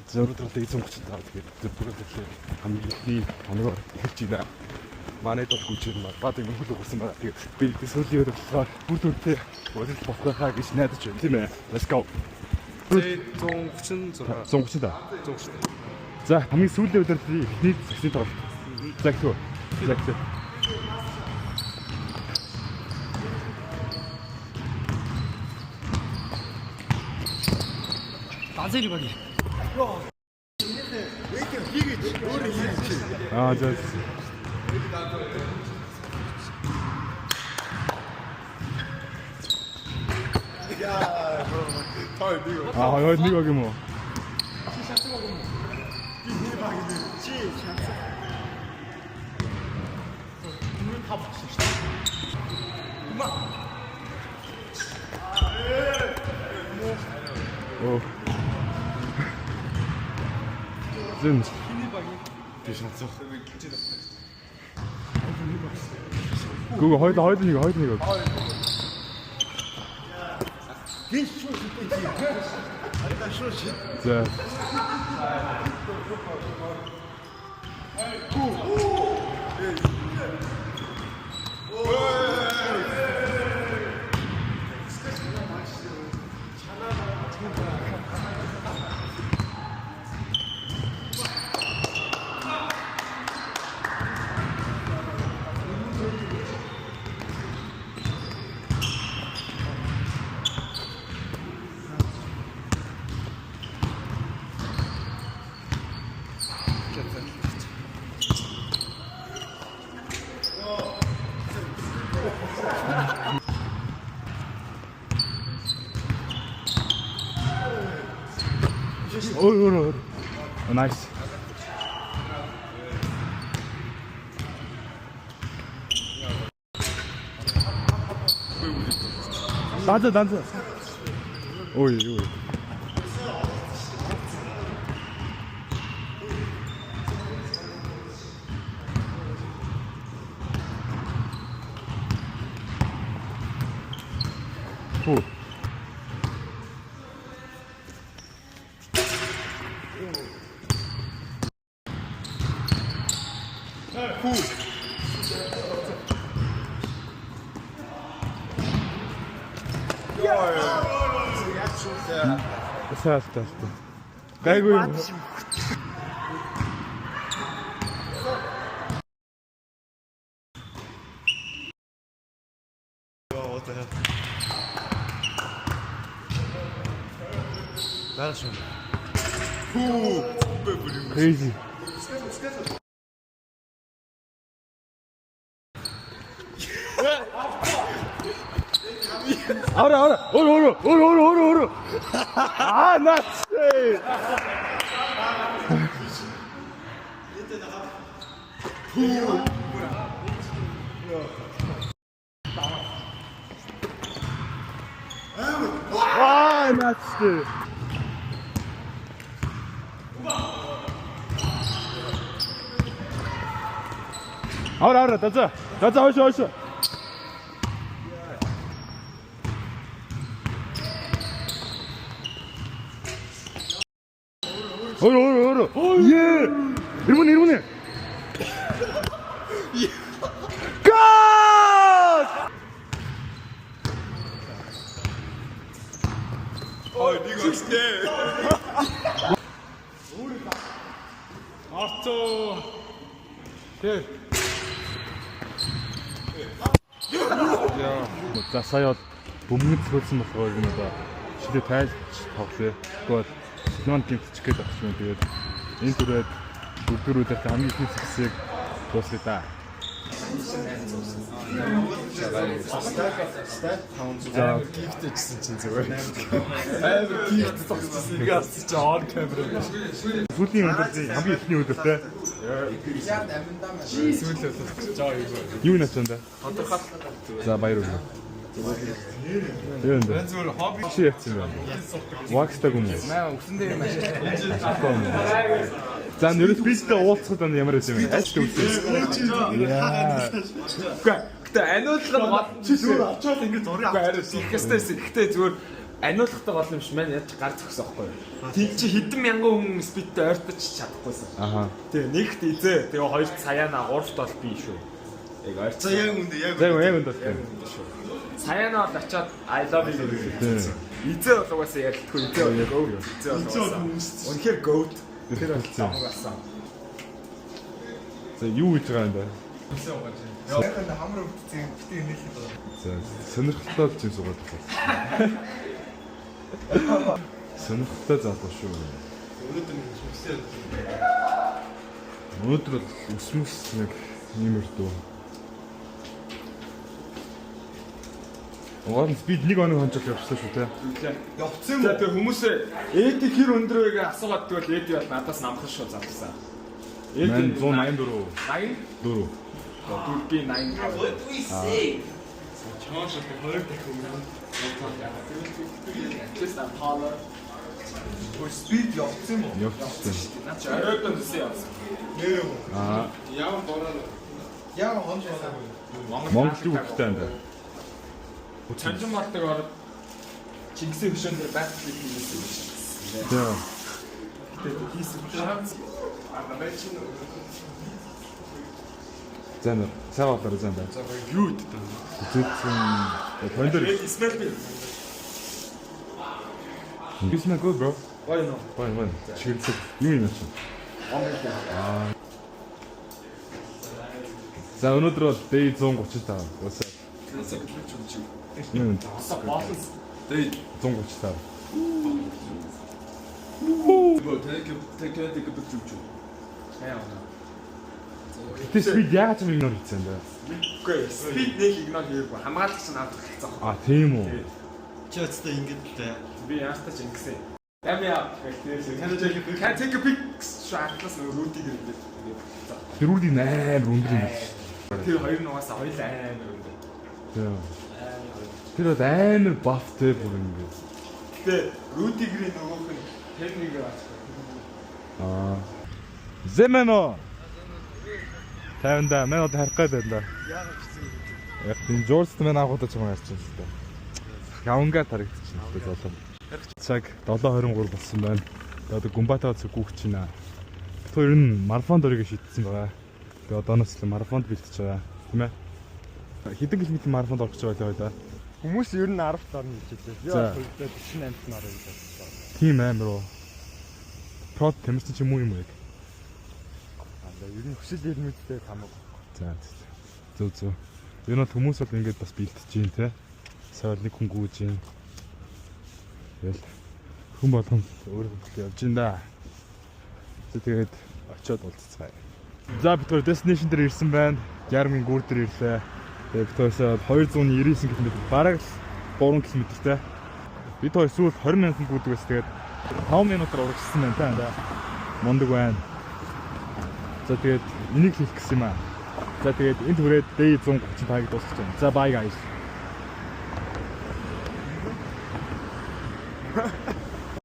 За, өнөөдөр бол 135, тэгээд дөрөвдүгээр улирлын хамгийн эхний хоногоор эхэлж байна. Манайд бол гүжир бад юм хөл өгсөн байгаа. Тэгээд би сүүлийн үед болохоор бүр төртэй улирал болох байхаа гэж найдаж байна, тийм ээ. Let's go. 136. 130 та. 130. За, хамгийн сүүлийн улирлын эхний сагсны тоглолт. За, эхлэв. За, эхлэв. Данзэр баг. Аа, за. Аа, хоёр нэг баг юм уу? Оо. Зэн. Тийш нацсан. Гүг, хоёул хоёул нэг, хоёул нэг. За. Өөр өөр өөр. Nice. Данза, данза. Ой, ой. Хүү. Саалт алт. Гайгүй юм. Дальше. Crazy. Ара, ара. Өөр өөр өөр өөр өөр өөр. Аа, нац. Аа, нац. Ара, ара, даза. Даза, хойш, хойш. Өөр өөр өөр. Ее. Ирмэн, ирмэн. Гол! Ой, нэг өгстэй. Орцоо. Тэ. За, сая бол бөмбөг цөөлсөн болохоор юм одоо шилээ тайлж тоглоё. Тэгвэл Силман гимтчих гээд авчих юм. Тэгээд энэ түрээд дөрөвдүгээр үеийн хамгийн ихний зэксийг дуусгая да. За. Гихтэйчсэн чинь зүгээр. Амар гихт зогсчихсан. Ингээ асч чи on camera биш. Сүүлийн өдрийн хамгийн ихний өдөр те. Сүүл бол жоо юм. Юу нэсэн да? За, баяр хөөрэй. Юу энэ? Зүгээр хобби. Чи явцсан юм байна. Вакстаг юм уу? Маа өсөн дээр юм ашиглаж. За, нэрс бидтэй уулзахад анд ямар байсан юм бэ? Аль ч үлдсэн. Яа. Үгүй. Гэтэ аниулах нь гол. Чи зүгээр очиод ингээ зургийг авах. Арай их хэвчээсэн. Гэтэ зүгээр Аниулахтай гол юм биш маань яаж гар зогсон байхгүй юу? Тэг чи хэдэн мянган хүн Speed тэй ойртож чадахгүйсэн. Аха. Тэгээ нэгт Изээ, тэгээ хоёрт Саяна, гуравт бол би шүү. Яг ойрт. За, яг үндэ, яг За, яг үндэ. Саяна бол очиод "I love you" гэсэн. Изээ бол угаасаа ярилтгүй, Изээ бол goat. Изээ бол Изээ бол угаасаа. Үнэхээр goat. Тэр бол цаах болсон. За, юу хийж байгаа юм бэ? Яг энэ хамар өвдсөн бити нээлээд байгаа. За, сонирхолтой л зүйл суугаад байна. Сонирхолтой залуу шүү. Өнөөдөр нэг сүмсээр. Өнөөдөр бол өсмөс нэг иймэрдүү. Угаар нь Speed нэг оног хонжол явчихсан шүү те. Явцсан юм За, уу? тэгээ хүмүүсээ Эди хэр өндөр вэ гэж асуугаад тэгвэл Эди бол надаас намхан шүү залсан. Эди 184. 80 4. 4, би 85. Чааш бол 20 дахин өмнө. At least I'm taller. Өө, Speed явцсан юм уу? Явчихсан. Наа чи оройдон төсөө явсан. Нэр юм уу? Аа, Ямар бороо. Ямар хонж болоогүй. Монгол юу хэрэгтэй юм бэ? Чонжин болдог ороод Чингисийн хөшөөн дээр backflip хийсэн юм шиг. За. Гэтэ хийсэн юм шиг. Аа, намайг чинь За, нэр. Сайн болоорой зан да. За, юу гэдэг вэ? Зэтсэн. Тондор. Smell me. You smell good, bro. Why no? Why why? Чиглэсэг. Юу юм чи? Монгол. За, өнөөдөр бол day 135. What's up? Юу? Болон Day 135. Bro, take a picture too. яа. Гэтэ Speed яагаад ч юм ignore хийсэн бэ? Үгүй, Speed нэг ignore хийгээгүй. Хамгаалагч нь авах гэсэн. А, тийм үү. Чи өстө ингэж л. Би яастаа ч ингэсэн. Дами яа гэх. Can take a pic шаатлаас нөгөө Рудигер ингээд ингээд. Тэр үрдийн амар өндөр юм байна шүү. Тэр хоёр нь угаасаа хоёул амар өндөр. Тийм. Тэр бол амар buff те, бүр ингээд. Гэтэ Рудигерийн нөгөөх нь Хенригээр авчих. Аа. Земено. 50 да, мен одоо харих гээд байна да. Яагаад ч юм. Яг тийм Жорст мен авах удаа чамайг харчихсан л та. Явангаа тарагдчихсан л та залуу. Цаг 7:23 болсон байна. Тэгээ одоо Гүмбатаа цог гүөх чинь аа. Бид хоёр нь марафонд орёг шийдсэн байгаа. Тэгээ одооноос л марафонд бэлтэж байгаа. Тийм ээ. Хэдэн километр марафонд орох гэж байгаа лээ хоёлаа? Хүмүүс ер нь 10 орно гэж хэлээ. Би За. бол 48-т орно гэж бодсон. Тийм амар уу. Прод тамирчин ч юм уу юм уу яг? Аа, за, ер нь хүсэл эрмэлзэлтэй хамаагүй. За. Зөв зөв. Ер нь бол хүмүүс бол ингэж бас бэлтэж гин те. Сая нэг хүн гүйж гин. Тэгэл хүн болгон өөр хөлт явж гин да. За, тэгээд очиод уулзцгаая. За, бид хоёр destination дээр ирсэн байна. Garmin гүүр дээр ирлээ. Тэгээд бид хоёрсоо 299 км, бараг л 3 км-тэй. Бид хоёр сүүлд 20 минутанд гүйдэг байсан. Тэгээд 5 минутаар урагшсан байна та. Мундаг байна. За, тэгээд энийг хийх гэсэн юм аа. За, тэгээд энд хүрээд day 135-ыг дуусгах байна. За, bye guys.